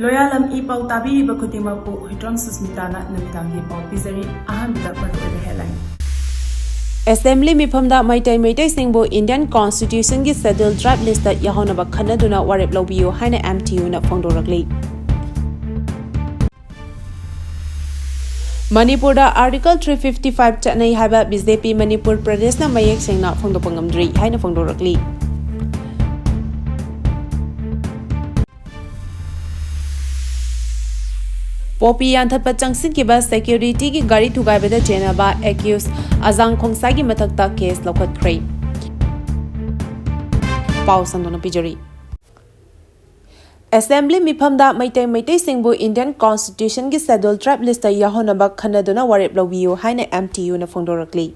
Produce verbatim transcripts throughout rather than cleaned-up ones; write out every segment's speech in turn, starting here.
ꯂꯣꯌꯥꯂꯝ E ꯄꯥꯎ ꯇꯥꯕꯤꯔꯤꯕ ꯈꯨꯗꯤꯡꯃꯛꯄꯨ ꯍꯨꯏꯗ꯭ꯔꯣꯝ ꯁꯨꯁꯃꯤꯇꯥꯅ ꯅꯨꯃꯤꯗꯥꯡꯒꯤ ꯄꯥꯎ ꯄꯤꯖꯔꯤ꯫ ꯑꯍꯥꯟꯕꯗ ꯃꯔꯨꯑꯣꯏꯕ headline꯫ ꯑꯦꯁꯦꯝꯕ꯭ꯂꯤ ꯃꯤꯐꯝꯗ ꯃꯩꯇꯩ ꯃꯩꯇꯩꯁꯤꯡꯕꯨ ꯏꯟꯗꯤꯌꯟ ꯀꯣꯟꯁꯇꯤꯇ꯭ꯌꯨꯁꯟꯒꯤ ꯁꯦꯗ꯭ꯌꯨꯜ ꯇ꯭ꯔꯥꯏꯕ ꯂꯤꯁꯇ ꯌꯥꯎꯍꯟꯅꯕ ꯈꯟꯅꯗꯨꯅ ꯋꯥꯔꯦꯞ ꯂꯧꯕꯤꯌꯨ ꯍꯥꯏꯅ ꯑꯦꯝ ꯇꯤ ꯌꯨꯅ ꯐꯣꯡꯗꯣꯔꯛꯂꯤ꯫ ꯃꯅꯤꯄꯨꯔꯗ Article three fifty five ꯆꯠꯅꯩ ꯍꯥꯏꯕ ꯕꯤ ꯖꯦ ꯄꯤ ꯃꯅꯤꯄꯨꯔ ꯄ꯭ꯔꯗꯦꯁꯅ ꯃꯌꯦꯛ ꯁꯦꯡꯅ ꯐꯣꯡꯗꯣꯛꯄ ꯉꯝꯗ꯭ꯔꯤ ꯍꯥꯏꯅ ꯐꯣꯡꯗꯣꯔꯛꯂꯤ꯫ ꯄꯣꯄꯤ ꯌꯥꯟꯊꯠꯄ ꯆꯪꯁꯤꯟꯈꯤꯕ ꯁꯦꯀ꯭ꯌꯨꯔꯤꯇꯤꯒꯤ ꯒꯥꯔꯤ ꯊꯨꯒꯥꯏꯕꯗ ꯆꯦꯟꯅꯕ ꯑꯦꯀ꯭ꯌꯨꯁ ꯑꯖꯥꯡ ꯈꯣꯡꯁꯥꯏꯒꯤ ꯃꯊꯛꯇ ꯀꯦꯁ ꯂꯧꯈꯠꯈ꯭ꯔꯦ꯫ ꯄꯥꯎ ꯁꯟꯗꯣꯛꯅ ꯄꯤꯖꯔꯤ꯫ ꯑꯦꯁꯦꯝꯕ꯭ꯂꯤ ꯃꯤꯐꯝꯗ ꯃꯩꯇꯩ ꯃꯩꯇꯩꯁꯤꯡꯕꯨ ꯏꯟꯗꯤꯌꯟ ꯀꯣꯟꯁꯇꯤꯇ꯭ꯌꯨꯁꯟꯒꯤ ꯁꯦꯗ꯭ꯌꯨꯜ ꯇ꯭ꯔꯥꯏꯕ ꯂꯤꯁꯇ ꯌꯥꯎꯍꯟꯅꯕ ꯈꯟꯅꯗꯨꯅ ꯋꯥꯔꯦꯞ ꯂꯧꯕꯤꯌꯨ ꯍꯥꯏꯅ ꯑꯦꯝ ꯇꯤ ꯌꯨꯅ ꯐꯣꯡꯗꯣꯔꯛꯂꯤ꯫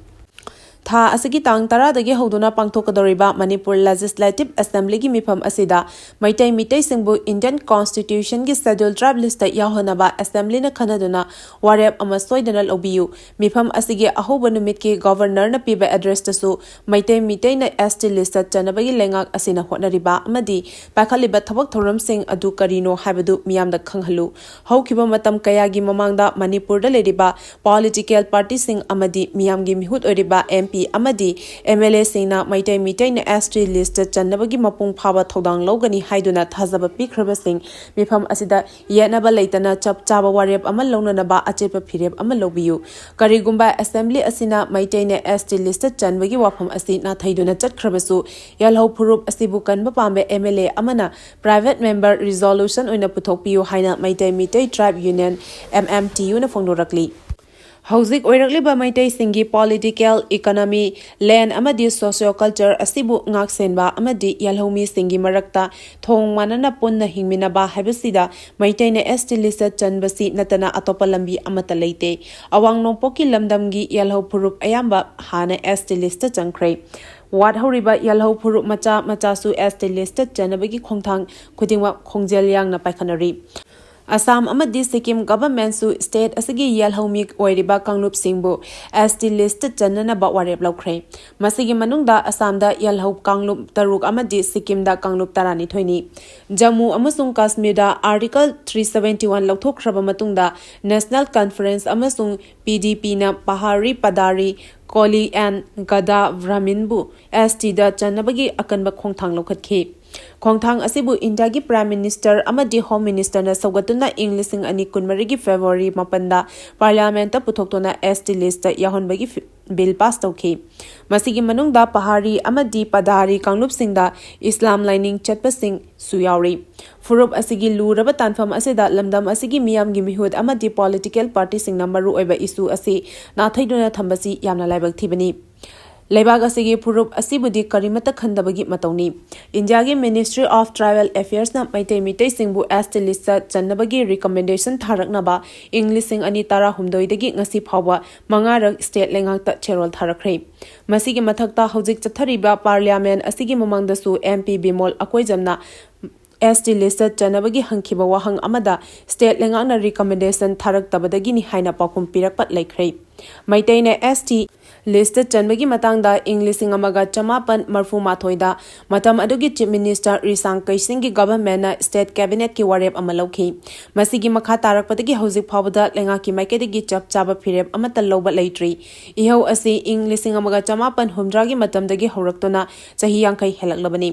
ꯊꯥ ꯑꯁꯤꯒꯤ ꯇꯥꯡ ꯇꯔꯥꯗꯒꯤ ꯍꯧꯗꯨꯅ ꯄꯥꯡꯊꯣꯛꯀꯗꯧꯔꯤꯕ ꯃꯅꯤꯄꯨꯔ ꯂꯦꯖꯤꯁꯂꯦꯇꯤꯚ ꯑꯦꯁꯦꯝꯕ꯭ꯂꯤꯒꯤ ꯃꯤꯐꯝ ꯑꯁꯤꯗ ꯃꯩꯇꯩ ꯃꯤꯇꯩꯁꯤꯡꯕꯨ ꯏꯟꯗꯤꯌꯟ ꯀꯣꯟꯁꯇꯤꯇ꯭ꯌꯨꯁꯟꯒꯤ ꯁꯦꯗ꯭ꯌꯨꯜ ꯇ꯭ꯔꯥꯏꯕ ꯂꯤꯁꯇ ꯌꯥꯎꯍꯟꯅꯕ ꯑꯦꯁꯦꯝꯕ꯭ꯂꯤꯅ ꯈꯟꯅꯗꯨꯅ ꯋꯥꯔꯦꯞ ꯑꯃ ꯁꯣꯏꯗꯅ ꯂꯧꯕꯤꯌꯨ꯫ ꯃꯤꯐꯝ ꯑꯁꯤꯒꯤ ꯑꯍꯧꯕ ꯅꯨꯃꯤꯠꯀꯤ ꯒꯚꯔꯅꯔꯅ ꯄꯤꯕ ꯑꯦꯗ꯭ꯔꯦꯁꯇꯁꯨ ꯃꯩꯇꯩ ꯃꯤꯇꯩꯅ ꯑꯦꯁ ꯇꯤ ꯂꯤꯁꯇ ꯆꯟꯅꯕꯒꯤ ꯂꯩꯉꯥꯛ ꯑꯁꯤꯅ ꯍꯣꯠꯅꯔꯤꯕ ꯑꯃꯗꯤ ꯄꯥꯏꯈꯠꯂꯤꯕ ꯊꯕꯛ ꯊꯧꯔꯝꯁꯤꯡ ꯑꯗꯨ ꯀꯔꯤꯅꯣ ꯍꯥꯏꯕꯗꯨ ꯃꯤꯌꯥꯝꯗ ꯈꯪꯍꯜꯂꯨ꯫ ꯍꯧꯈꯤꯕ ꯃꯇꯝ ꯀꯌꯥꯒꯤ ꯃꯃꯥꯡꯗ ꯃꯅꯤꯄꯨꯔꯗ ꯂꯩꯔꯤꯕ ꯄꯣꯂꯤꯇꯤꯀꯦꯜ ꯄꯥꯔꯇꯤꯁꯤꯡ ꯑꯃꯗꯤ ꯃꯤꯌꯥꯝꯒꯤ ꯃꯤꯍꯨꯠ ꯑꯣꯏꯔꯤꯕ ꯑꯦꯝ ꯄꯤ ꯑꯃꯗꯤ ꯑꯦꯝ ꯑꯦꯜ ꯑꯦꯁꯤꯡꯅ ꯃꯩꯇꯩ ꯃꯤꯇꯩꯅ ꯑꯦꯁ ꯇꯤ ꯂꯤꯁꯇ ꯆꯟꯅꯕꯒꯤ ꯃꯄꯨꯡ ꯐꯥꯕ ꯊꯧꯗꯥꯡ ꯂꯧꯒꯅꯤ ꯍꯥꯏꯗꯨꯅ ꯊꯥꯖꯕ ꯄꯤꯈ꯭ꯔꯕꯁꯤꯡ ꯃꯤꯐꯝ ꯑꯁꯤꯗ ꯌꯦꯠꯅꯕ ꯂꯩꯇꯅ ꯆꯞ ꯆꯥꯕ ꯋꯥꯔꯦꯞ ꯑꯃ ꯂꯧꯅꯅꯕ ꯑꯆꯦꯠꯄ ꯐꯤꯔꯦꯞ ꯑꯃ ꯂꯧꯕꯤꯌꯨ꯫ ꯀꯔꯤꯒꯨꯝꯕ ꯑꯦꯁꯦꯝꯕ꯭ꯂꯤ ꯑꯁꯤꯅ ꯃꯩꯇꯩꯅ ꯑꯦꯁ ꯇꯤ ꯂꯤꯁꯇ ꯆꯟꯕꯒꯤ ꯋꯥꯐꯝ ꯑꯁꯤ ꯅꯥꯊꯩꯗꯨꯅ ꯆꯠꯈ꯭ꯔꯕꯁꯨ, ꯌꯥꯜꯍꯧ ꯐꯨꯔꯨꯞ ꯑꯁꯤꯕꯨ ꯀꯟꯕ ꯄꯥꯝꯕ ꯑꯦꯝ ꯑꯦꯜ ꯑꯦ ꯑꯃꯅ ꯄ꯭ꯔꯥꯏꯚꯦꯠ ꯃꯦꯝꯕꯔ ꯔꯤꯖꯣꯂꯨꯁꯟ ꯑꯣꯏꯅ ꯄꯨꯊꯣꯛꯄꯤꯌꯨ ꯍꯥꯏꯅ ꯃꯩꯇꯩ ꯃꯤꯇꯩ ꯇ꯭ꯔꯥꯏꯕ ꯌꯨꯅꯤꯌꯟ, ꯑꯦꯝ ꯑꯦꯝ ꯇꯤ ꯌꯨꯅ ꯐꯣꯡꯗꯣꯔꯛꯂꯤ꯫ ꯍꯧꯖꯤꯛ ꯑꯣꯏꯔꯛꯂꯤꯕ ꯃꯩꯇꯩꯁꯤꯡꯒꯤ ꯄꯣꯂꯤꯇꯤꯀꯦꯜ, ꯏꯀꯣꯅꯣꯃꯤ, ꯂꯦꯟ ꯑꯃꯗꯤ ꯁꯣꯁꯤꯑꯣ ꯀꯜꯆꯔ ꯑꯁꯤꯕꯨ ꯉꯥꯛ ꯁꯦꯟꯕ ꯑꯃꯗꯤ ꯌꯥꯜꯍꯧꯃꯤꯁꯤꯡꯒꯤ ꯃꯔꯛꯇ ꯊꯣꯡ ꯃꯥꯟꯅꯅ ꯄꯨꯟꯅ ꯍꯤꯡꯃꯤꯟꯅꯕ ꯍꯥꯏꯕꯁꯤꯗ ꯃꯩꯇꯩꯅ ꯑꯦꯁ ꯇꯤ ꯂꯤꯁꯇ ꯆꯟꯕꯁꯤ ꯅꯠꯇꯅ ꯑꯇꯣꯞꯄ ꯂꯝꯕꯤ ꯑꯃꯠꯇ ꯂꯩꯇꯦ꯫ ꯑꯋꯥꯡ ꯅꯣꯡꯄꯣꯛꯀꯤ ꯂꯝꯗꯝꯒꯤ ꯌꯥꯜꯍꯧ ꯐꯨꯔꯨꯞ ꯑꯌꯥꯝꯕ ꯍꯥꯟꯅ ꯑꯦꯁ ꯇꯤ ꯂꯤꯁꯇ ꯆꯟꯈ꯭ꯔꯦ꯫ ꯋꯥꯠꯍꯧꯔꯤꯕ ꯌꯥꯜꯍꯧ ꯐꯨꯔꯨꯞ ꯃꯆꯥ ꯃꯆꯥꯁꯨ ꯑꯦꯁ ꯇꯤ ꯂꯤꯁꯇ ꯆꯟꯅꯕꯒꯤ ꯈꯣꯡꯊꯥꯡ ꯈꯨꯗꯤꯡꯃꯛ ꯈꯣꯡꯖꯦꯜ ꯌꯥꯡꯅ ꯄꯥꯏꯈꯠꯅꯔꯤ꯫ ꯑꯁꯥꯝ ꯑꯃꯗꯤ ꯁꯤꯛꯀꯤꯝ ꯒꯚꯔꯟꯃꯦꯟꯠꯁꯨ ꯁ꯭ꯇꯦꯠ ꯑꯁꯤꯒꯤ ꯌꯦꯜꯍꯧꯃꯤ ꯑꯣꯏꯔꯤꯕ ꯀꯥꯡꯂꯨꯞꯁꯤꯡꯕꯨ ꯑꯦꯁ ꯇꯤ ꯂꯤꯁ꯭ꯠꯇ ꯆꯟꯅꯅꯕ ꯋꯥꯔꯦꯞ ꯂꯧꯈ꯭ꯔꯦ꯫ ꯃꯁꯤꯒꯤ ꯃꯅꯨꯡꯗ ꯑꯁꯥꯝꯗ ꯌꯦꯜꯍꯧ ꯀꯥꯡꯂꯨꯞ ꯇꯔꯨꯛ ꯑꯃꯗꯤ ꯁꯤꯛꯀꯤꯝꯗ ꯀꯥꯡꯂꯨꯞ ꯇꯔꯥꯅꯤꯊꯣꯏꯅꯤ꯫ ꯖꯝꯃꯨ ꯑꯃꯁꯨꯡ ꯀꯥꯁꯃꯤꯔꯗ Article three seventy one ꯂꯧꯊꯣꯛꯈ꯭ꯔꯕ ꯃꯇꯨꯡꯗ National Conference ꯑꯃꯁꯨꯡ P D Pꯅ Pahari, ꯄꯗꯥꯔꯤ, Kohli and ꯒꯗꯥ ꯕ꯭ꯔꯥꯍꯃꯤꯟꯕꯨ ꯑꯦꯁ ꯇꯤꯗ ꯆꯟꯅꯕꯒꯤ ꯑꯀꯟꯕ ꯈꯣꯡꯊꯥꯡ ꯂꯧꯈꯠꯈꯤ꯫ ꯈꯣꯡꯊꯥꯡ ꯑꯁꯤꯕꯨ ꯏꯟꯗꯤꯌꯥꯒꯤ Prime Minister ꯑꯃꯗꯤ Home Ministerꯅ ꯁꯧꯒꯠꯇꯨꯅ ꯏꯪ ꯂꯤꯁꯤꯡ ꯑꯅꯤ ꯀꯨꯟꯃꯔꯤꯒꯤ February ꯃꯥꯄꯟꯗ Parliamentꯇ ꯄꯨꯊꯣꯛꯇꯨꯅ ꯑꯦꯁ ꯇꯤ ꯂꯤꯁ꯭ꯠꯇ ꯌꯥꯎꯍꯟꯕꯒꯤ ꯐꯤ-, Bill pass ꯇꯧꯈꯤ꯫ ꯃꯁꯤꯒꯤ ꯃꯅꯨꯡꯗ ꯄꯍꯥꯔꯤ ꯑꯃꯗꯤ ꯄꯗꯥꯔꯤ ꯀꯥꯡꯂꯨꯞꯁꯤꯡꯗ ꯏꯁꯂꯥꯝ ꯂꯥꯏꯅꯤꯡ ꯆꯠꯄꯁꯤꯡꯁꯨ ꯌꯥꯎꯔꯤ꯫ ꯐꯨꯔꯨꯞ ꯑꯁꯤꯒꯤ ꯂꯨꯔꯕ ꯇꯥꯟꯐꯝ ꯑꯁꯤꯗ ꯂꯝꯗꯝ ꯑꯁꯤꯒꯤ ꯃꯤꯌꯥꯝꯒꯤ ꯃꯤꯍꯨꯠ ꯑꯃꯗꯤ political partyꯁꯤꯡꯅ ꯃꯔꯨꯑꯣꯏꯕ issue ꯑꯁꯤ ꯅꯥꯊꯩꯗꯨꯅ ꯊꯝꯕꯁꯤ ꯌꯥꯝꯅ ꯂꯥꯏꯕꯛ ꯊꯤꯕꯅꯤ꯫ ꯂꯩꯕꯥꯛ ꯑꯁꯤꯒꯤ ꯐꯨꯔꯨꯞ ꯑꯁꯤꯕꯨꯗꯤ ꯀꯔꯤꯃꯠꯇ ꯈꯟꯗꯕꯒꯤ ꯃꯇꯧꯅꯤ꯫ ꯏꯟꯗꯤꯌꯥꯒꯤ Ministry of Tribal Affairsꯅ ꯃꯩꯇꯩ ꯃꯤꯇꯩꯁꯤꯡꯕꯨ ꯑꯦꯁ ꯇꯤ ꯂꯤꯁ꯭ꯠꯇ ꯆꯟꯅꯕꯒꯤ recommendation ꯊꯥꯔꯛꯅꯕ ꯏꯪ ꯂꯤꯁꯤꯡ ꯑꯅꯤ ꯇꯔꯥꯍꯨꯝꯗꯣꯏꯗꯒꯤ ꯉꯁꯤ ꯐꯥꯎꯕ ꯃꯉꯥꯔꯛ ꯁ꯭ꯇꯦꯠ ꯂꯩꯉꯥꯛꯇ ꯆꯦꯔꯣꯜ ꯊꯥꯔꯛꯈ꯭ꯔꯦ꯫ ꯃꯁꯤꯒꯤ ꯃꯊꯛꯇ ꯍꯧꯖꯤꯛ ꯆꯠꯊꯔꯤꯕ Parliament ꯑꯁꯤꯒꯤ ꯃꯃꯥꯡꯗꯁꯨ M P ꯕꯤꯃꯣꯜ ꯑꯀꯣꯏꯖꯝꯅ ꯑꯦꯁ ꯇꯤ ꯂꯤꯁ꯭ꯠꯇ ꯆꯟꯅꯕꯒꯤ ꯍꯪꯈꯤꯕ ꯋꯥꯍꯪ ꯑꯃꯗ ꯁ꯭ꯇꯦꯠ ꯂꯩꯉꯥꯛꯅ recommendation ꯊꯥꯔꯛꯇꯕꯗꯒꯤꯅꯤ ꯍꯥꯏꯅ ꯄꯥꯎꯈꯨꯝ ꯄꯤꯔꯛꯄ ꯂꯩꯈ꯭ꯔꯦ꯫ ꯃꯩꯇꯩꯅ ꯑꯦꯁ ꯇꯤ ꯂꯤꯁ꯭ꯠꯇ ꯆꯟꯕꯒꯤ ꯃꯇꯥꯡꯗ ꯏꯪ ꯂꯤꯁꯤꯡ ꯑꯃꯒ ꯆꯃꯥꯄꯟ ꯃꯔꯐꯨ ꯃꯥꯊꯣꯏꯗ ꯃꯇꯝ ꯑꯗꯨꯒꯤ Chief Minister ꯔꯤꯁꯥꯡ ꯀꯩꯁꯤꯡꯒꯤ Governmentꯅ State Cabinetꯀꯤ ꯋꯥꯔꯦꯞ ꯑꯃ ꯂꯧꯈꯤ꯫ ꯃꯁꯤꯒꯤ ꯃꯈꯥ ꯇꯥꯔꯛꯄꯗꯒꯤ ꯍꯧꯖꯤꯛ ꯐꯥꯎꯕꯗ ꯂꯩꯉꯥꯛꯀꯤ ꯃꯥꯏꯀꯩꯗꯒꯤ ꯆꯞ ꯆꯥꯕ ꯐꯤꯔꯦꯞ ꯑꯃꯠꯇ ꯂꯧꯕ ꯂꯩꯇ꯭ꯔꯤ꯫ ꯏꯍꯧ ꯑꯁꯤ ꯏꯪ ꯂꯤꯁꯤꯡ ꯑꯃꯒ ꯆꯃꯥꯄꯟ ꯍꯨꯝꯗ꯭ꯔꯥꯒꯤ ꯃꯇꯝꯗꯒꯤ ꯍꯧꯔꯛꯇꯨꯅ ꯆꯍꯤ ꯌꯥꯡꯈꯩ ꯍꯦꯜꯂꯛꯂꯕꯅꯤ꯫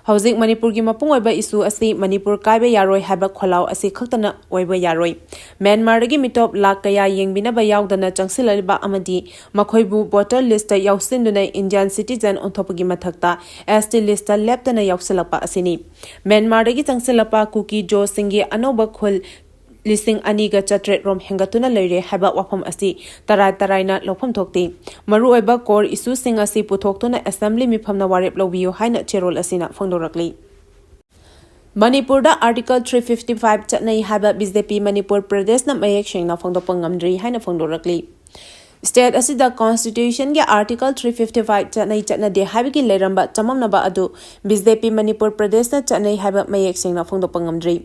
ꯍꯧꯖꯤꯛ ꯃꯅꯤꯄꯨꯔꯒꯤ ꯃꯄꯨꯡ ꯑꯣꯏꯕ issue ꯑꯁꯤ ꯃꯅꯤꯄꯨꯔ ꯀꯥꯏꯕ ꯌꯥꯔꯣꯏ ꯍꯥꯏꯕ ꯈꯣꯜꯂꯥꯎ ꯑꯁꯤ ꯈꯛꯇꯅ ꯑꯣꯏꯕ ꯌꯥꯔꯣꯏ꯫ ꯃ꯭ꯌꯥꯟꯃꯥꯔꯗꯒꯤ ꯃꯤꯇꯣꯞ ꯂꯥꯈ ꯀꯌꯥ ꯌꯦꯡꯕꯤꯅꯕ ꯌꯥꯎꯗꯅ ꯆꯪꯁꯤꯜꯂꯛꯂꯤꯕ ꯑꯃꯗꯤ ꯃꯈꯣꯏꯕꯨ voter listꯇ ꯌꯥꯎꯁꯤꯟꯗꯨꯅ Indian citizen ꯑꯣꯟꯊꯣꯛꯄꯒꯤ ꯃꯊꯛꯇ ꯑꯦꯁ ꯇꯤ ꯂꯤꯁ꯭ꯠꯇ ꯂꯦꯞꯇꯅ ꯌꯥꯎꯁꯤꯜꯂꯛꯄ ꯑꯁꯤꯅꯤ꯫ ꯃ꯭ꯌꯥꯟꯃꯥꯔꯗꯒꯤ ꯆꯪꯁꯤꯜꯂꯛꯄ ꯀꯨꯀꯤ ꯖꯣꯁꯤꯡꯒꯤ ꯑꯅꯧꯕ ꯈꯨꯜ ꯂꯤꯁꯤꯡ ꯑꯅꯤꯒ ꯆꯥꯇ꯭ꯔꯦꯠ ꯔꯣꯝ ꯍꯦꯟꯒꯠꯇꯨꯅ ꯂꯩꯔꯦ ꯍꯥꯏꯕ ꯋꯥꯐꯝ ꯑꯁꯤ ꯇꯔꯥꯏ ꯇꯔꯥꯏꯅ ꯂꯧꯐꯝ ꯊꯣꯛꯇꯦ꯫ ꯃꯔꯨꯑꯣꯏꯕ core issueꯁꯤꯡ ꯑꯁꯤ ꯄꯨꯊꯣꯛꯇꯨꯅ Assembly ꯃꯤꯐꯝꯅ ꯋꯥꯔꯦꯞ ꯂꯧꯕꯤꯌꯨ ꯍꯥꯏꯅ ꯆꯦꯔꯣꯜ ꯑꯁꯤꯅ ꯐꯣꯡꯗꯣꯔꯛꯂꯤ꯫ ꯃꯅꯤꯄꯨꯔꯗ Article three fifty five ꯆꯠꯅꯩ ꯍꯥꯏꯕ ꯕꯤ ꯖꯦ ꯄꯤ ꯃꯅꯤꯄꯨꯔ ꯄ꯭ꯔꯗꯦꯁꯅ ꯃꯌꯦꯛ ꯁꯦꯡꯅ ꯐꯣꯡꯗꯣꯛꯄ ꯉꯝꯗ꯭ꯔꯤ ꯍꯥꯏꯅ ꯐꯣꯡꯗꯣꯔꯛꯂꯤ꯫ State ꯑꯁꯤꯗ Constitution ꯒꯤ Article three fifty five ꯆꯠꯅꯩ ꯆꯠꯅꯗꯦ ꯍꯥꯏꯕꯒꯤ ꯂꯩꯔꯝꯕ ꯆꯃꯝꯅꯕ ꯑꯗꯨ B J P ꯃꯅꯤꯄꯨꯔ ꯄ꯭ꯔꯗꯦꯁꯅ ꯆꯠꯅꯩ ꯍꯥꯏꯕ ꯃꯌꯦꯛ ꯁꯦꯡꯅ ꯐꯣꯡꯗꯣꯛꯄ ꯉꯝꯗ꯭ꯔꯤ꯫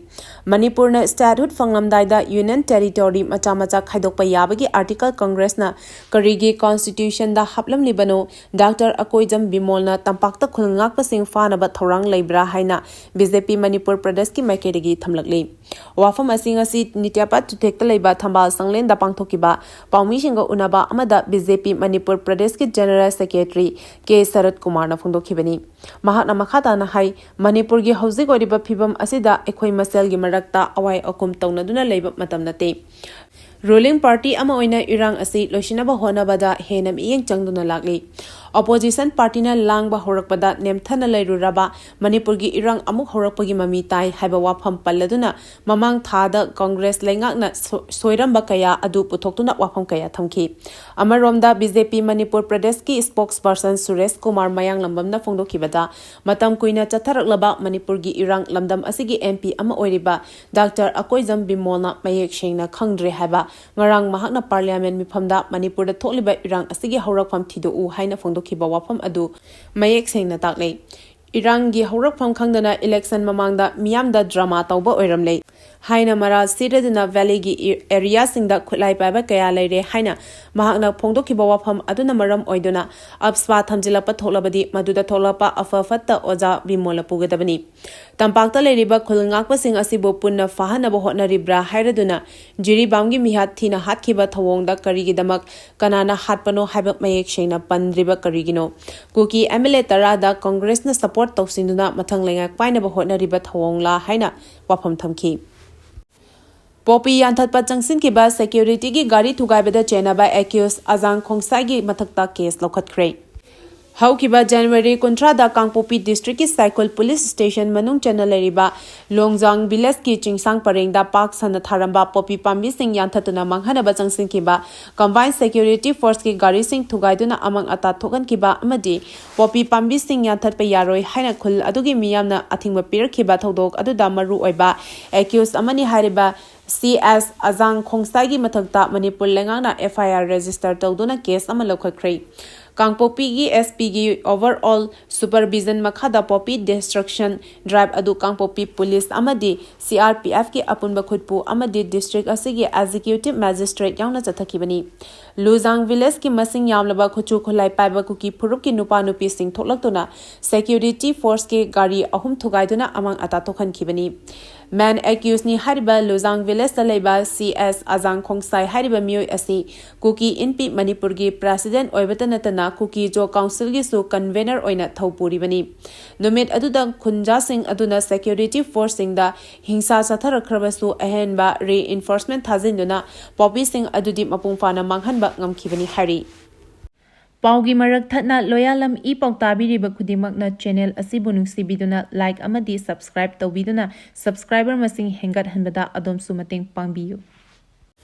ꯃꯅꯤꯄꯨꯔꯅ statehood ꯐꯪꯂꯝꯗꯥꯏꯗ Union Territory ꯃꯆꯥ ꯃꯆꯥ ꯈꯥꯏꯗꯣꯛꯄ ꯌꯥꯕꯒꯤ Article Congress ꯅ ꯀꯔꯤꯒꯤ Constitution ꯗ ꯍꯥꯞꯂꯝꯂꯤꯕꯅꯣ? Doctor ꯑꯀꯣꯏꯖꯝ ꯕꯤꯃꯣꯜꯅ ꯇꯝꯄꯥꯛꯇ ꯈꯨꯜ ꯉꯥꯛꯄꯁꯤꯡ ꯐꯥꯅꯕ ꯊꯧꯔꯥꯡ ꯂꯩꯕ꯭ꯔꯥ ꯍꯥꯏꯅ B J P ꯃꯅꯤꯄꯨꯔ ꯄ꯭ꯔꯗꯦꯁꯀꯤ ꯃꯥꯏꯀꯩꯗꯒꯤ ꯊꯝꯂꯛꯂꯤ꯫ ꯋꯥꯐꯝ ꯑꯁꯤ ꯉꯁꯤ ꯅꯤꯇ꯭ꯌꯥꯄꯥꯠ ꯆꯨꯊꯦꯛꯇ ꯂꯩꯕ ꯊꯝꯕꯥꯜ ꯁꯪꯂꯦꯟꯗ ꯄꯥꯡꯊꯣꯛꯈꯤꯕ ꯄꯥꯎꯃꯤꯁꯤꯡꯒ ꯎꯅꯕ ꯑꯃꯗ B J P ꯃꯅꯤꯄꯨꯔ ꯄ꯭ꯔꯗꯦꯁꯀꯤ General Secretary ꯀꯦ ꯁꯔꯠ ꯀꯨꯃꯥꯔꯅ ꯐꯣꯡꯗꯣꯛꯈꯤꯕꯅꯤ꯫ ꯃꯍꯥꯛꯅ ꯃꯈꯥ ꯇꯥꯅ ꯍꯥꯏ, ꯃꯅꯤꯄꯨꯔꯒꯤ ꯍꯧꯖꯤꯛ ꯑꯣꯏꯔꯤꯕ ꯐꯤꯕꯝ ꯑꯁꯤꯗ ꯑꯩꯈꯣꯏ ꯃꯁꯦꯜꯒꯤ ꯃꯔꯛꯇ ꯑꯋꯥꯏ ꯑꯀꯨꯝ ꯇꯧꯅꯗꯨꯅ ꯂꯩꯕ ꯃꯇꯝ ꯅꯠꯇꯦ꯫ Ruling party ꯑꯃ ꯑꯣꯏꯅ ꯏꯔꯥꯡ ꯑꯁꯤ ꯂꯣꯏꯁꯤꯟꯅꯕ ꯍꯣꯠꯅꯕꯗ ꯍꯦꯟꯅ ꯃꯤꯠꯌꯦꯡ ꯆꯪꯗꯨꯅ ꯂꯥꯛꯂꯤ꯫ Opposition party ꯅ ꯂꯥꯡꯕ ꯍꯧꯔꯛꯄꯗ ꯅꯦꯝꯊꯅ ꯂꯩꯔꯨꯔꯕ ꯃꯅꯤꯄꯨꯔꯒꯤ ꯏꯔꯥꯡ ꯑꯃꯨꯛ ꯍꯧꯔꯛꯄꯒꯤ ꯃꯃꯤ ꯇꯥꯏ ꯍꯥꯏꯕ ꯋꯥꯐꯝ ꯄꯜꯂꯗꯨꯅ ꯃꯃꯥꯡ ꯊꯥꯗ Congress ꯂꯩꯉꯥꯛꯅ ꯁꯣ-, ꯁꯣꯏꯔꯝꯕ ꯀꯌꯥ ꯑꯗꯨ ꯄꯨꯊꯣꯛꯇꯨꯅ ꯋꯥꯐꯝ ꯀꯌꯥ ꯊꯝꯈꯤ꯫ ꯑꯃꯔꯣꯝꯗ B J P ꯃꯅꯤꯄꯨꯔ ꯄ꯭ꯔꯗꯦꯁꯀꯤ spokesperson ꯁꯨꯔꯦꯁ ꯀꯨꯃꯥꯔ ꯃꯌꯥꯡꯂꯝꯕꯝꯅ ꯐꯣꯡꯗꯣꯛꯈꯤꯕꯗ, ꯃꯇꯝ ꯀꯨꯏꯅ ꯆꯠꯊꯔꯛꯂꯕ ꯃꯅꯤꯄꯨꯔꯒꯤ ꯏꯔꯥꯡ ꯂꯝꯗꯝ ꯑꯁꯤꯒꯤ M P ꯑꯃ ꯑꯣꯏꯔꯤꯕ Doctor ꯑꯀꯣꯏꯖꯝ ꯕꯤꯃꯣꯜꯅ ꯃꯌꯦꯛ ꯁꯦꯡꯅ ꯈꯪꯗ꯭ꯔꯦ ꯍꯥꯏꯕ, ꯉꯔꯥꯡ ꯃꯍꯥꯛꯅ Parliament ꯃꯤꯐꯝꯗ ꯃꯅꯤꯄꯨꯔꯗ ꯊꯣꯛꯂꯤꯕ ꯏꯔꯥꯡ ꯑꯁꯤꯒꯤ ꯍꯧꯔꯛꯐꯝ ꯊꯤꯗꯣꯛꯎ ꯍꯥꯏꯅ ꯐꯣꯡꯗꯣꯛꯈꯤꯕ ꯋꯥꯐꯝ ꯑꯗꯨ ꯃꯌꯦꯛ ꯁꯦꯡꯅ ꯇꯥꯛꯂꯦ꯫ ꯏꯔꯥꯡꯒꯤ ꯍꯧꯔꯛꯐꯝ ꯈꯪꯗꯅ election ꯃꯃꯥꯡꯗ ꯃꯤꯌꯥꯝꯗ drama ꯇꯧꯕ ꯑꯣꯏꯔꯝꯂꯦ ꯍꯥꯏꯅ ꯃꯔꯥꯜ ꯁꯤꯔꯗꯨꯅ valley ꯒꯤ ꯏ-, area ꯁꯤꯡꯗ ꯈꯨꯠꯂꯥꯏ ꯄꯥꯏꯕ ꯀꯌꯥ ꯂꯩꯔꯦ ꯍꯥꯏꯅ ꯃꯍꯥꯛꯅ ꯐꯣꯡꯗꯣꯛꯈꯤꯕ ꯋꯥꯐꯝ ꯑꯗꯨꯅ ꯃꯔꯝ ꯑꯣꯏꯗꯨꯅ ꯑꯐꯕ ꯊꯝꯖꯤꯜꯂꯛꯄ ꯊꯣꯛꯂꯕꯗꯤ ꯃꯗꯨꯗ ꯊꯣꯛꯂꯛꯄ ꯑꯐ ꯐꯠꯇ ꯑꯣꯖꯥ ꯕꯤꯃꯣꯜꯅ ꯄꯨꯒꯗꯕꯅꯤ꯫ ꯇꯝꯄꯥꯛꯇ ꯂꯩꯔꯤꯕ ꯈꯨꯜ ꯉꯥꯛꯄꯁꯤꯡ ꯑꯁꯤꯕꯨ ꯄꯨꯟꯅ ꯐꯥꯍꯟꯅꯕ ꯍꯣꯠꯅꯔꯤꯕ꯭ꯔꯥ ꯍꯥꯏꯔꯗꯨꯅ ꯖꯤꯔꯤꯕꯥꯝꯒꯤ ꯃꯤꯍꯥꯠ ꯊꯤꯅ ꯍꯥꯠꯈꯤꯕ ꯊꯧꯑꯣꯡꯗ ꯀꯔꯤꯒꯤꯗꯃꯛ ꯀꯅꯥꯅ ꯍꯥꯠꯄꯅꯣ ꯍꯥꯏꯕ ꯃꯌꯦꯛ ꯁꯦꯡꯅ ꯄꯟꯗ꯭ꯔꯤꯕ ꯀꯔꯤꯒꯤꯅꯣ? ꯀꯨꯀꯤ M L A ꯇꯔꯥꯗ Congress ꯅ support ꯇꯧꯁꯤꯟꯗꯨꯅ ꯃꯊꯪ ꯂꯩꯉꯥꯛ ꯄꯥꯏꯅꯕ ꯍꯣꯠꯅꯔꯤꯕ ꯊꯧꯑꯣꯡꯂꯥ ꯍꯥꯏꯅ ꯋꯥꯐꯝ ꯊꯝꯈꯤ꯫ ꯄꯣꯄꯤ ꯌꯥꯟꯊꯠꯄ ꯆꯪꯁꯤꯟꯈꯤꯕ security ꯒꯤ ꯒꯥꯔꯤ ꯊꯨꯒꯥꯏꯕꯗ ꯆꯦꯟꯅꯕ accused ꯑꯖꯥꯡ ꯈꯣꯡꯁꯥꯏꯒꯤ ꯃꯊꯛꯇ case ꯂꯧꯈꯠꯈ꯭ꯔꯦ꯫ ꯍꯧꯈꯤꯕ ꯖꯅꯋꯥꯔꯤ ꯀꯨꯟꯊ꯭ꯔꯥꯗ ꯀꯥꯡꯄꯣꯛꯄꯤ ꯗꯤꯁꯇ꯭ꯔꯤꯛꯀꯤ ꯁꯥꯏꯈꯣꯜ ꯄꯨꯂꯤꯁ ꯁ꯭ꯇꯦꯁꯟ ꯃꯅꯨꯡ ꯆꯟꯅ ꯂꯩꯔꯤꯕ ꯂꯣꯡꯖꯥꯡ ꯚꯤꯂꯦꯖꯀꯤ ꯆꯤꯡꯁꯥꯡ ꯄꯔꯦꯡꯗ ꯄꯥꯛ ꯁꯟꯅ ꯊꯥꯔꯝꯕ ꯄꯣꯄꯤ ꯄꯥꯝꯕꯤꯁꯤꯡ ꯌꯥꯟꯊꯠꯇꯨꯅ ꯃꯥꯡꯍꯟꯅꯕ ꯆꯪꯁꯤꯟꯈꯤꯕ ꯀꯝꯕꯥꯏꯟ ꯁꯦꯀ꯭ꯌꯨꯔꯤꯇꯤ ꯐꯣꯔꯁꯀꯤ ꯒꯥꯔꯤꯁꯤꯡ ꯊꯨꯒꯥꯏꯗꯨꯅ ꯑꯃꯥꯡ ꯑꯇꯥ ꯊꯣꯛꯍꯟꯈꯤꯕ ꯑꯃꯗꯤ ꯄꯣꯄꯤ ꯄꯥꯝꯕꯤꯁꯤꯡ ꯌꯥꯟꯊꯠꯄ ꯌꯥꯔꯣꯏ ꯍꯥꯏꯅ ꯈꯨꯜ ꯑꯗꯨꯒꯤ ꯃꯤꯌꯥꯝꯅ ꯑꯊꯤꯡꯕ ꯄꯤꯔꯛꯈꯤꯕ ꯊꯧꯗꯣꯛ ꯑꯗꯨꯗ ꯃꯔꯨ ꯑꯣꯏꯕ ꯑꯦꯀ꯭ꯌꯨꯁ ꯑꯃꯅꯤ ꯍꯥꯏꯔꯤꯕ ꯁꯤ ꯑꯦꯁ ꯑꯖꯥꯡ ꯈꯣꯡꯁꯥꯏꯒꯤ ꯃꯊꯛꯇ ꯃꯅꯤꯄꯨꯔ ꯂꯩꯉꯥꯛꯅ ꯑꯦꯐ ꯑꯥꯏ ꯑꯥꯔ ꯔꯦꯖꯤꯁꯇꯔ ꯇꯧꯗꯨꯅ ꯀꯦꯁ ꯑꯃ ꯂꯧꯈꯠꯈ꯭ꯔꯦ꯫ ꯀꯥꯡꯄꯣꯛꯄꯤꯒꯤ ꯑꯦꯁ ꯄꯤꯒꯤ ꯑꯣꯚꯔꯑꯣꯜ ꯁꯨꯄꯔꯚꯤꯖꯟ ꯃꯈꯥꯗ ꯄꯣꯄꯤ ꯗꯤꯁꯇ꯭ꯔꯛꯁꯟ ꯗ꯭ꯔꯥꯏꯚ ꯑꯗꯨ ꯀꯥꯡꯄꯣꯛꯄꯤ ꯄꯨꯂꯤꯁ ꯑꯃꯗꯤ ꯁꯤ ꯑꯥꯔ ꯄꯤ ꯑꯦꯐꯀꯤ ꯑꯄꯨꯟꯕ ꯈꯨꯠꯄꯨ ꯑꯃꯗꯤ ꯗꯤꯁꯇ꯭ꯔꯤꯛ ꯑꯁꯤꯒꯤ ꯑꯦꯛꯖꯤꯀ꯭ꯌꯨꯇꯤꯚ ꯃꯦꯖꯤꯁꯇ꯭ꯔꯦꯠ ꯌꯥꯎꯅ ꯆꯠꯊꯈꯤꯕꯅꯤ꯫ ꯂꯨꯖꯥꯡ ꯚꯤꯂꯦꯖꯀꯤ ꯃꯁꯤꯡ ꯌꯥꯝꯂꯕ ꯈꯨꯠꯁꯨ ꯈꯨꯠꯂꯥꯏ ꯄꯥꯏꯕ ꯀꯨꯀꯤ ꯐꯨꯔꯨꯞꯀꯤ ꯅꯨꯄꯥ ꯅꯨꯄꯤꯁꯤꯡ ꯊꯣꯛꯂꯛꯇꯨꯅ ꯁꯦꯀ꯭ꯌꯨꯔꯤꯇꯤ ꯐꯣꯔꯁꯀꯤ ꯒꯥꯔꯤ ꯑꯍꯨꯝ ꯊꯨꯒꯥꯏꯗꯨꯅ ꯑꯃꯥꯡ ꯑꯇꯥ ꯊꯣꯛꯍꯟꯈꯤꯕꯅꯤ꯫ ꯃꯦꯟ ꯑꯦꯀ꯭ꯌꯨꯁꯅꯤ ꯍꯥꯏꯔꯤꯕ ꯂꯨꯖꯥꯡ ꯚꯤꯂꯦꯖꯇ ꯂꯩꯕ ꯁꯤ ꯑꯦꯁ ꯑꯖꯥꯡ ꯈꯣꯡꯁꯥꯏ ꯍꯥꯏꯔꯤꯕ ꯃꯤꯑꯣꯏ ꯑꯁꯤ ꯀꯨꯀꯤ ꯏꯟꯄꯤ ꯃꯅꯤꯄꯨꯔꯒꯤ ꯄ꯭ꯔꯦꯁꯤꯗꯦꯟꯠ ꯑꯣꯏꯕꯇ ꯅꯠꯇꯅ ꯀꯨꯀꯤ ꯖꯣ ꯀꯥꯎꯟꯁꯤꯜꯒꯤꯁꯨ ꯀꯟꯚꯦꯅꯔ ꯑꯣꯏꯅ ꯊꯧ ꯄꯨꯔꯤꯕꯅꯤ꯫ ꯅꯨꯃꯤꯠ ꯑꯗꯨꯗ ꯈꯨꯟꯖꯥꯁꯤꯡ ꯑꯗꯨꯅ ꯁꯦꯀ꯭ꯌꯨꯔꯤꯇꯤ ꯐꯣꯔꯁꯁꯤꯡꯗ ꯍꯤꯡꯁꯥ ꯆꯠꯊꯔꯛꯈ꯭ꯔꯕꯁꯨ ꯑꯍꯦꯟꯕ ꯔꯤꯏꯟꯐꯣꯔꯁꯃꯦꯟꯠ ꯊꯥꯖꯤꯟꯗꯨꯅ ꯄꯣꯄꯤꯁꯤꯡ ꯑꯗꯨꯗꯤ ꯃꯄꯨꯡ ꯐꯥꯅ ꯃꯥꯡꯍꯟꯕ ꯉꯝꯈꯤꯕꯅꯤ ꯍꯥꯏꯔꯤ꯫ ꯄꯥꯎꯒꯤ ꯃꯔꯛ ꯊꯠꯅ ꯂꯣꯌꯥꯂꯝ ꯏ ꯄꯥꯎ ꯇꯥꯕꯤꯔꯤꯕ ꯈꯨꯗꯤꯡꯃꯛꯅ ꯆꯦꯅꯦꯜ ꯑꯁꯤꯕꯨ ꯅꯨꯡꯁꯤꯕꯤꯗꯨꯅ ꯂꯥꯏꯛ ꯑꯃꯗꯤ ꯁꯕꯁꯀ꯭ꯔꯥꯏꯕ ꯇꯧꯕꯤꯗꯨꯅ ꯁꯕꯁꯀ꯭ꯔꯥꯏꯕꯔ ꯃꯁꯤꯡ ꯍꯦꯟꯒꯠꯍꯟꯕꯗ ꯑꯗꯣꯝꯁꯨ ꯃꯇꯦꯡ ꯄꯥꯡꯕꯤꯌꯨ꯫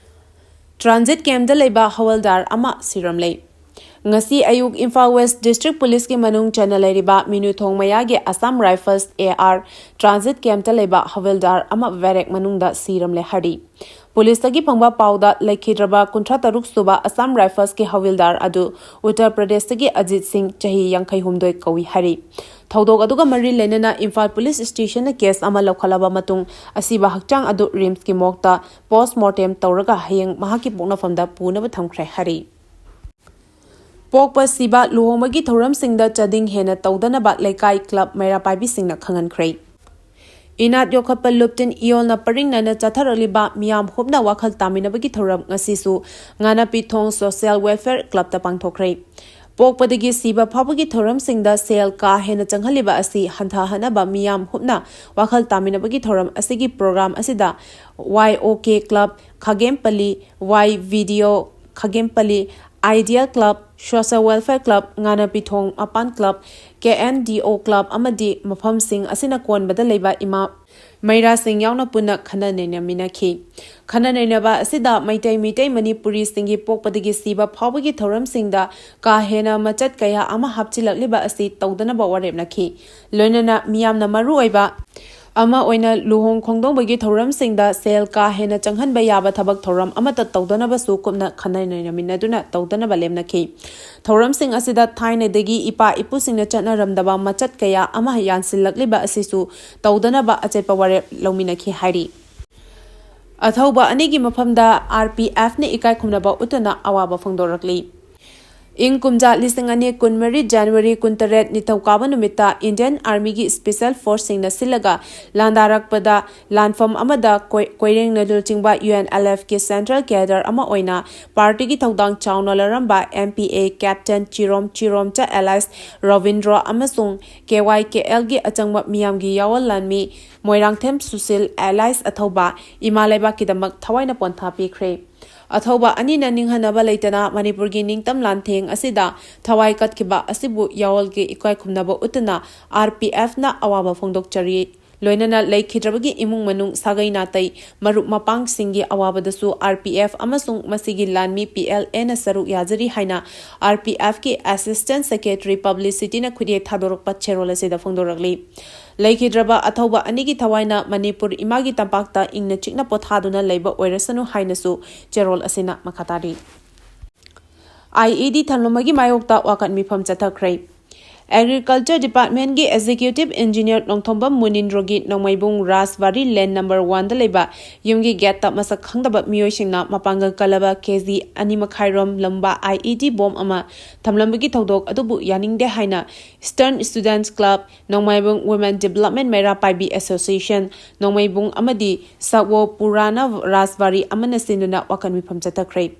ꯇ꯭ꯔꯥꯟꯖꯤꯠ ꯀꯦꯝꯞꯇ ꯂꯩꯕ ꯍꯋꯜꯗꯥꯔ ꯑꯃ ꯁꯤꯔꯝꯂꯦ꯫ ꯉꯁꯤ ꯑꯌꯨꯛ ꯏꯝꯐꯥꯜ ꯋꯦꯁ꯭ꯠ ꯗꯤꯁꯇ꯭ꯔꯤꯛ ꯄꯨꯂꯤꯁꯀꯤ ꯃꯅꯨꯡ ꯆꯟꯅ ꯂꯩꯔꯤꯕ ꯃꯤꯅꯨꯊꯣꯡ ꯃꯌꯥꯒꯤ Assam rifles, A R, transit ꯀꯦꯝꯞꯇ ꯂꯩꯕ ꯍꯋꯜꯗꯥꯔ ꯑꯃ ꯕꯦꯔꯦꯛ ꯃꯅꯨꯡꯗ ꯁꯤꯔꯝꯂꯦ ꯍꯥꯏꯔꯤ꯫ ꯄꯨꯂꯤꯁꯇꯒꯤ ꯐꯪꯕ ꯄꯥꯎꯗ ꯂꯩꯈꯤꯗ꯭ꯔꯕ ꯀꯨꯟꯊ꯭ꯔꯥ ꯇꯔꯨꯛ ꯁꯨꯕ ꯑꯁꯥꯝ ꯔꯥꯏꯐꯜꯁꯀꯤ ꯍꯋꯜꯗꯥꯔ ꯑꯗꯨ ꯎꯠꯇꯔ ꯄ꯭ꯔꯗꯦꯁꯇꯒꯤ ꯑꯖꯤꯠ ꯁꯤꯡ, ꯆꯍꯤ ꯌꯥꯡꯈꯩ ꯍꯨꯝꯗꯣꯏ ꯀꯧꯏ ꯍꯥꯏꯔꯤ꯫ ꯊꯧꯗꯣꯛ ꯑꯗꯨꯒ ꯃꯔꯤ ꯂꯩꯅꯅ ꯏꯝꯐꯥꯜ ꯄꯨꯂꯤꯁ ꯁ꯭ꯇꯦꯁꯟꯅ ꯀꯦꯁ ꯑꯃ ꯂꯧꯈꯠꯂꯕ ꯃꯇꯨꯡ ꯑꯁꯤꯕ ꯍꯛꯆꯥꯡ ꯑꯗꯨ ꯔꯤꯝꯁꯀꯤ ꯃꯣꯔꯒꯇ ꯄꯣꯁ꯭ꯠꯃꯣꯔꯇꯦꯝ ꯇꯧꯔꯒ ꯍꯌꯦꯡ ꯃꯍꯥꯛꯀꯤ ꯄꯣꯛꯅꯐꯝꯗ ꯄꯨꯅꯕ ꯊꯝꯈ꯭ꯔꯦ ꯍꯥꯏꯔꯤ꯫ ꯄꯣꯛꯄ, ꯁꯤꯕ, ꯂꯨꯍꯣꯡꯕꯒꯤ ꯊꯧꯔꯝꯁꯤꯡꯗ ꯆꯥꯗꯤꯡ ꯍꯦꯟꯅ ꯇꯧꯗꯅꯕ ꯂꯩꯀꯥꯏ ꯀ꯭ꯂꯕ ꯃꯩꯔꯥ ꯄꯥꯏꯕꯤꯁꯤꯡꯅ ꯈꯪꯍꯟꯈ꯭ꯔꯦ꯫ ꯏꯅꯥꯠ ꯌꯣꯛꯈꯠꯄ ꯂꯨꯞꯇꯤꯟ ꯏꯌꯣꯜꯅ ꯄꯔꯤꯡ ꯅꯥꯏꯅ ꯆꯠꯊꯔꯛꯂꯤꯕ ꯃꯤꯌꯥꯝ ꯍꯨꯞꯅ ꯋꯥꯈꯜ ꯇꯥꯃꯤꯟꯅꯕꯒꯤ ꯊꯧꯔꯝ ꯉꯁꯤꯁꯨ ꯉꯥꯅꯥꯄꯤꯊꯣꯡ ꯁꯣꯁꯤꯌꯦꯜ ꯋꯦꯜꯐꯤꯌꯔ ꯀ꯭ꯂꯕꯇ ꯄꯥꯡꯊꯣꯛꯈ꯭ꯔꯦ꯫ ꯄꯣꯛꯄꯗꯒꯤ ꯁꯤꯕ ꯐꯥꯎꯕꯒꯤ ꯊꯧꯔꯝꯁꯤꯡꯗ ꯁꯦꯜ ꯀꯥ ꯍꯦꯟꯅ ꯆꯪꯍꯜꯂꯤꯕ ꯑꯁꯤ ꯍꯟꯊꯍꯟꯅꯕ ꯃꯤꯌꯥꯝ ꯍꯨꯞꯅ ꯋꯥꯈꯜ ꯇꯥꯃꯤꯟꯅꯕꯒꯤ ꯊꯧꯔꯝ ꯑꯁꯤꯒꯤ ꯄ꯭ꯔꯣꯒ꯭ꯔꯥꯝ ꯑꯁꯤꯗ ꯋꯥꯏ ꯑꯣ ꯀꯦ ꯀ꯭ꯂꯕ ꯈꯥꯒꯦꯝꯄꯜꯂꯤ, ꯋꯥꯏ ꯚꯤ ꯗꯤ ꯑꯣ ꯈꯥꯒꯦꯝꯄꯜꯂꯤ, Ideal Club, Social Welfare Club, ꯉꯥꯅꯄꯤꯊꯣꯡ ꯃꯄꯥꯟ Club, K N D O Club ꯑꯃꯗꯤ ꯃꯐꯝꯁꯤꯡ ꯑꯁꯤꯅ ꯀꯣꯟꯕꯗ ꯂꯩꯕ ꯏꯃꯥ ꯃꯩꯔꯥꯁꯤꯡ ꯌꯥꯎꯅ ꯄꯨꯟꯅ ꯈꯟꯅ ꯅꯩꯅꯃꯤꯟꯅꯈꯤ꯫ ꯈꯟꯅ ꯅꯩꯅꯕ ꯑꯁꯤꯗ ꯃꯩꯇꯩ ꯃꯤꯇꯩ ꯃꯅꯤꯄꯨꯔꯤꯁꯤꯡꯒꯤ ꯄꯣꯛꯄꯗꯒꯤ ꯁꯤꯕ ꯐꯥꯎꯕꯒꯤ ꯊꯧꯔꯝꯁꯤꯡꯗ ꯀꯥ ꯍꯦꯟꯅ ꯃꯆꯠ ꯀꯌꯥ ꯑꯃ ꯍꯥꯞꯆꯤꯜꯂꯛꯂꯤꯕ ꯑꯁꯤ ꯇꯧꯗꯅꯕ ꯋꯥꯔꯦꯞꯅꯈꯤ꯫ ꯂꯣꯏꯅꯅ ꯃꯤꯌꯥꯝꯅ ꯃꯔꯨꯑꯣꯏꯕ ꯑꯃ ꯑꯣꯏꯅ ꯂꯨꯍꯣꯡ ꯈꯣꯡꯗꯣꯡꯕꯒꯤ ꯊꯧꯔꯝꯁꯤꯡꯗ ꯁꯦꯜ ꯀꯥ ꯍꯦꯟꯅ ꯆꯪꯍꯟꯕ ꯌꯥꯕ ꯊꯕꯛ ꯊꯧꯔꯝ ꯑꯃꯠꯇ ꯇꯧꯗꯅꯕꯁꯨ ꯀꯨꯞꯅ ꯈꯟꯅ ꯅꯩꯅꯃꯤꯟꯅꯗꯨꯅ ꯇꯧꯗꯅꯕ ꯂꯦꯞꯅꯈꯤ꯫ ꯊꯧꯔꯝꯁꯤꯡ ꯑꯁꯤꯗ ꯊꯥꯏꯅꯗꯒꯤ ꯏꯄꯥ ꯏꯄꯨꯁꯤꯡꯅ ꯆꯠꯅꯔꯝꯗꯕ ꯃꯆꯠ ꯀꯌꯥ ꯑꯃ ꯌꯥꯟꯁꯤꯜꯂꯛꯂꯤꯕ ꯑꯁꯤꯁꯨ ꯇꯧꯗꯅꯕ ꯑꯆꯦꯠꯄ ꯋꯥꯔꯦꯞ ꯂꯧꯃꯤꯟꯅꯈꯤ ꯍꯥꯏꯔꯤ꯫ ꯑꯊꯧꯕ ꯑꯅꯤꯒꯤ ꯃꯐꯝꯗ R P F ꯅ ꯏꯀꯥꯏ ꯈꯨꯝꯅꯕ ꯎꯠꯇꯨꯅ ꯑꯋꯥꯕ ꯐꯣꯡꯗꯣꯔꯛꯂꯤ꯫ ꯏꯪ ꯀꯨꯝꯖꯥ ꯂꯤꯁꯤꯡ ꯑꯅꯤ ꯀꯨꯟꯃꯔꯤ January ꯀꯨꯟꯇꯔꯦꯠ ꯅꯤꯡꯊꯧꯀꯥꯕ ꯅꯨꯃꯤꯠꯇ Indian Army ꯒꯤ Special Force ꯁꯤꯡꯅ ꯁꯤꯜꯂꯒ ꯂꯥꯟꯗꯥꯔꯛꯄꯗ ꯂꯥꯟꯐꯝ ꯑꯃꯗ ꯀꯣꯏ-, ꯀꯣꯏꯔꯦꯡꯅ ꯂꯨꯆꯤꯡꯕ U N L F ꯀꯤ Central Cadre ꯑꯃ ꯑꯣꯏꯅ party ꯒꯤ ꯊꯧꯗꯥꯡ ꯆꯥꯎꯅ ꯂꯧꯔꯝꯕ M P A Captain ꯆꯤꯔꯣꯝ ꯆꯤꯔꯣꯝꯆ alias Robindro ꯑꯃꯁꯨꯡ K Y K L ꯒꯤ ꯑꯆꯪꯕ ꯃꯤꯌꯥꯝꯒꯤ ꯌꯥꯑꯣꯜ ꯂꯥꯟꯃꯤ ꯃꯣꯏꯔꯥꯡꯊꯦꯝ ꯁꯨꯁꯤꯜ alias ꯑꯊꯧꯕ ꯏꯃꯥ ꯂꯩꯕꯥꯛꯀꯤꯗꯃꯛ ꯊꯋꯥꯏꯅ ꯄꯣꯟꯊꯥ ꯄꯤꯈ꯭ꯔꯦ꯫ ꯑꯊꯧꯕ ꯑꯅꯤꯅ ꯅꯤꯡꯍꯟꯅꯕ ꯂꯩꯇꯅ ꯃꯅꯤꯄꯨꯔꯒꯤ ꯅꯤꯡꯇꯝ ꯂꯥꯟꯊꯦꯡ ꯑꯁꯤꯗ ꯊꯋꯥꯏ ꯀꯠꯈꯤꯕ ꯑꯁꯤꯕꯨ ꯌꯥꯑꯣꯜꯒꯤ ꯏꯀꯥꯏ ꯈꯨꯝꯅꯕ ꯎꯠꯇꯨꯅ R P F ꯅ ꯑꯋꯥꯕ ꯐꯣꯡꯗꯣꯛꯆꯔꯤ꯫ ꯂꯣꯏꯅꯅ ꯂꯩꯈꯤꯗ꯭ꯔꯕꯒꯤ ꯏꯃꯨꯡ ꯃꯅꯨꯡ, ꯁꯥꯒꯩ ꯅꯥꯇꯩ, ꯃꯔꯨꯞ ꯃꯄꯥꯡꯁꯤꯡꯒꯤ ꯑꯋꯥꯕꯗꯁꯨ R P F ꯑꯃꯁꯨꯡ ꯃꯁꯤꯒꯤ ꯂꯥꯟꯃꯤ P L A ꯅ ꯁꯔꯨꯛ ꯌꯥꯖꯔꯤ ꯍꯥꯏꯅ R P F ꯀꯤ Assistant Secretary Publicity ꯅ ꯈꯨꯠꯌꯦꯛ ꯊꯥꯗꯣꯔꯛꯄ ꯆꯦꯔꯣꯜ ꯑꯁꯤꯗ ꯐꯣꯡꯗꯣꯔꯛꯂꯤ꯫ ꯂꯩꯈꯤꯗ꯭ꯔꯕ ꯑꯊꯧꯕ ꯑꯅꯤꯒꯤ ꯊꯋꯥꯏꯅ ꯃꯅꯤꯄꯨꯔ ꯏꯃꯥꯒꯤ ꯇꯝꯄꯥꯛꯇ ꯏꯪꯅ ꯆꯤꯛꯅ ꯄꯣꯊꯥꯗꯨꯅ ꯂꯩꯕ ꯑꯣꯏꯔꯁꯅꯨ ꯍꯥꯏꯅꯁꯨ ꯆꯦꯔꯣꯜ ꯑꯁꯤꯅ ꯃꯈꯥ ꯇꯥꯔꯤ꯫ I E D ꯊꯝꯂꯝꯕꯒꯤ ꯃꯥꯌꯣꯛꯇ ꯋꯥꯀꯠ ꯃꯤꯐꯝ ꯆꯠꯊꯈ꯭ꯔꯦ꯫ Agriculture Department ꯀꯤ Executive Engineer Nongthombam ꯃꯨꯅꯤꯟꯗ꯭ꯔꯣꯒꯤ ꯅꯣꯡꯃꯩꯕꯨꯡ ꯔꯥꯖꯕꯥꯔꯤ Lane number one ꯗ ꯂꯩꯕ ꯌꯨꯝꯒꯤ gate ꯇ ꯃꯁꯛ ꯈꯪꯗꯕ ꯃꯤꯑꯣꯏꯁꯤꯡꯅ ꯃꯄꯥꯡꯒꯜ ꯀꯜꯂꯕ K G ꯑꯅꯤ ꯃꯈꯥꯏ ꯔꯣꯝ ꯂꯨꯝꯕ I E D bomb ꯑꯃ ꯊꯝꯂꯝꯕꯒꯤ ꯊꯧꯗꯣꯛ ꯑꯗꯨꯕꯨ ꯌꯥꯅꯤꯡꯗꯦ ꯍꯥꯏꯅ Eastern Students Club, ꯅꯣꯡꯃꯩꯕꯨꯡ Women Development ꯃꯩꯔꯥ ꯄꯥꯏꯕꯤ Association, ꯅꯣꯡꯃꯩꯕꯨꯡ ꯑꯃꯗꯤ ꯁꯛꯋꯣ ꯄꯨꯔꯥꯅ ꯔꯥꯖꯕꯥꯔꯤ ꯑꯃꯅ ꯁꯤꯟꯗꯨꯅ ꯋꯥꯀꯠ ꯃꯤꯐꯝ ꯆꯠꯊꯈ꯭ꯔꯦ꯫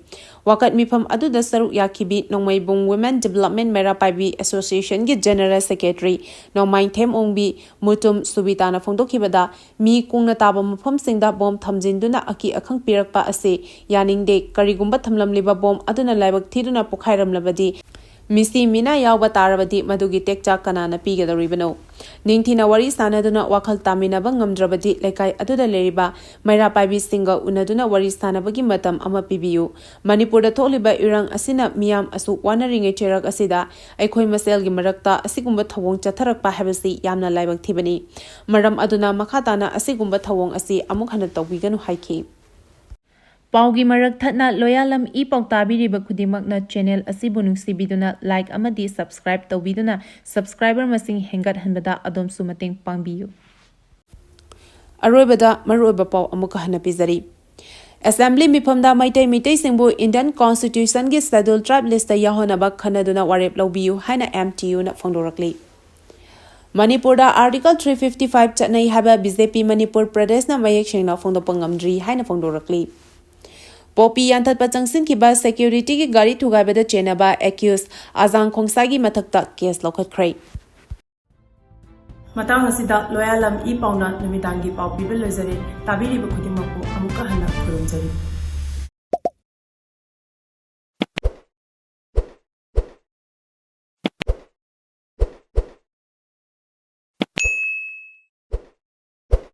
ꯋꯥꯀꯠ ꯃꯤꯐꯝ ꯑꯗꯨꯗ ꯁꯔꯨꯛ ꯌꯥꯈꯤꯕꯤ ꯅꯣꯡꯃꯩꯕꯨꯡ Women Development ꯃꯩꯔꯥ ꯄꯥꯏꯕꯤ Association ꯒꯤ General Secretary ꯅꯣꯡꯃꯥꯏꯊꯦꯝ ꯑꯣꯡꯕꯤ ꯃꯨꯇꯨꯝ ꯁꯨꯕꯤꯇꯥꯅ ꯐꯣꯡꯗꯣꯛꯈꯤꯕꯗ, ꯃꯤ ꯀꯨꯡꯅ ꯇꯥꯕ ꯃꯐꯝꯁꯤꯡꯗ ꯕꯣꯝ ꯊꯝꯖꯤꯟꯗꯨꯅ ꯑꯀꯤ ꯑꯈꯪ ꯄꯤꯔꯛꯄ ꯑꯁꯤ ꯌꯥꯅꯤꯡꯗꯦ꯫ ꯀꯔꯤꯒꯨꯝꯕ ꯊꯝꯂꯝꯂꯤꯕ ꯕꯣꯝ ꯑꯗꯨꯅ ꯂꯥꯏꯕꯛ ꯊꯤꯗꯨꯅ ꯄꯣꯈꯥꯏꯔꯝꯂꯕꯗꯤ, ꯃꯤꯁꯤ ꯃꯤꯅꯥ ꯌꯥꯎꯕ ꯇꯥꯔꯕꯗꯤ ꯃꯗꯨꯒꯤ ꯇꯦꯛꯆꯥꯛ ꯀꯅꯥꯅ ꯄꯤꯒꯗꯧꯔꯤꯕꯅꯣ? ꯅꯤꯡꯊꯤꯅ ꯋꯥꯔꯤ ꯁꯥꯅꯗꯨꯅ ꯋꯥꯈꯜ ꯇꯥꯃꯤꯟꯅꯕ ꯉꯝꯗ꯭ꯔꯕꯗꯤ ꯂꯩꯀꯥꯏ ꯑꯗꯨꯗ ꯂꯩꯔꯤꯕ ꯃꯩꯔꯥ ꯄꯥꯏꯕꯤꯁꯤꯡꯒ ꯎꯅꯗꯨꯅ ꯋꯥꯔꯤ ꯁꯥꯅꯕꯒꯤ ꯃꯇꯝ ꯑꯃ ꯄꯤꯕꯤꯌꯨ꯫ ꯃꯅꯤꯄꯨꯔꯗ ꯊꯣꯛꯂꯤꯕ ꯏꯔꯥꯡ ꯑꯁꯤꯅ ꯃꯤꯌꯥꯝ ꯑꯁꯨꯛ ꯋꯥꯅꯔꯤꯉꯩ ꯆꯩꯔꯛ ꯑꯁꯤꯗ ꯑꯩꯈꯣꯏ ꯃꯁꯦꯜꯒꯤ ꯃꯔꯛꯇ ꯑꯁꯤꯒꯨꯝꯕ ꯊꯧꯑꯣꯡ ꯆꯠꯊꯔꯛꯄ ꯍꯥꯏꯕꯁꯤ ꯌꯥꯝꯅ ꯂꯥꯏꯕꯛ ꯊꯤꯕꯅꯤ꯫ ꯃꯔꯝ ꯑꯗꯨꯅ ꯃꯈꯥ ꯇꯥꯅ ꯑꯁꯤꯒꯨꯝꯕ ꯊꯧꯑꯣꯡ ꯑꯁꯤ ꯑꯃꯨꯛ ꯍꯟꯅ ꯇꯧꯕꯤꯒꯅꯨ ꯍꯥꯏꯈꯤ꯫ ꯄꯥꯎꯒꯤ ꯃꯔꯛ ꯊꯠꯅ ꯂꯣꯌꯥꯂꯝ ꯏ ꯄꯥꯎ ꯇꯥꯕꯤꯔꯤꯕ ꯈꯨꯗꯤꯡꯃꯛꯅ channel ꯑꯁꯤꯕꯨ ꯅꯨꯡꯁꯤꯕꯤꯗꯨꯅ like ꯑꯃꯗꯤ subscribe ꯇꯧꯕꯤꯗꯨꯅ subscriber ꯃꯁꯤꯡ ꯍꯦꯟꯒꯠꯍꯟꯕꯗ ꯑꯗꯣꯝꯁꯨ ꯃꯇꯦꯡ ꯄꯥꯡꯕꯤꯌꯨ꯫ ꯑꯔꯣꯏꯕꯗ ꯃꯔꯨꯑꯣꯏꯕ ꯄꯥꯎ ꯑꯃꯨꯛꯀ ꯍꯟꯅ ꯄꯤꯖꯔꯤ꯫ Assembly ꯃꯤꯐꯝꯗ ꯃꯩꯇꯩ ꯃꯤꯇꯩꯁꯤꯡꯕꯨ Indian Constitution ꯒꯤ Schedule Tribe list ꯇ ꯌꯥꯎꯍꯟꯅꯕ ꯈꯟꯅꯗꯨꯅ ꯋꯥꯔꯦꯞ ꯂꯧꯕꯤꯌꯨ ꯍꯥꯏꯅ M T U ꯅ ꯐꯣꯡꯗꯣꯔꯛꯂꯤ꯫ ꯃꯅꯤꯄꯨꯔꯗ Article three fifty five ꯆꯠꯅꯩ ꯍꯥꯏꯕ B J P ꯃꯅꯤꯄꯨꯔ ꯄ꯭ꯔꯗꯦꯁꯅ ꯃꯌꯦꯛ ꯁꯦꯡꯅ ꯐꯣꯡꯗꯣꯛꯄ ꯉꯝꯗ꯭ꯔꯤ ꯍꯥꯏꯅ ꯐꯣꯡꯗꯣꯔꯛꯂꯤ꯫ ꯄꯣꯄꯤ ꯌꯥꯟꯊꯠꯄ ꯆꯪꯁꯤꯟꯈꯤꯕ security ꯒꯤ ꯒꯥꯔꯤ ꯊꯨꯒꯥꯏꯕꯗ ꯆꯦꯟꯅꯕ accused ꯑꯖꯥꯡ ꯈꯣꯡꯁꯥꯏꯒꯤ ꯃꯊꯛꯇ case ꯂꯧꯈꯠꯈ꯭ꯔꯦ꯫ ꯃꯇꯥꯡ ꯑꯁꯤꯗ ꯂꯣꯌꯥꯂꯝ ꯏ ꯄꯥꯎꯅ ꯅꯨꯃꯤꯗꯥꯡꯒꯤ ꯄꯥꯎ ꯄꯤꯕ ꯂꯣꯏꯖꯔꯦ꯫ ꯇꯥꯕꯤꯔꯤꯕ ꯈꯨꯗꯤꯡꯃꯛꯄꯨ ꯑꯃꯨꯛꯀ ꯍꯟꯅ ꯈꯨꯔꯨꯝꯖꯔꯤ꯫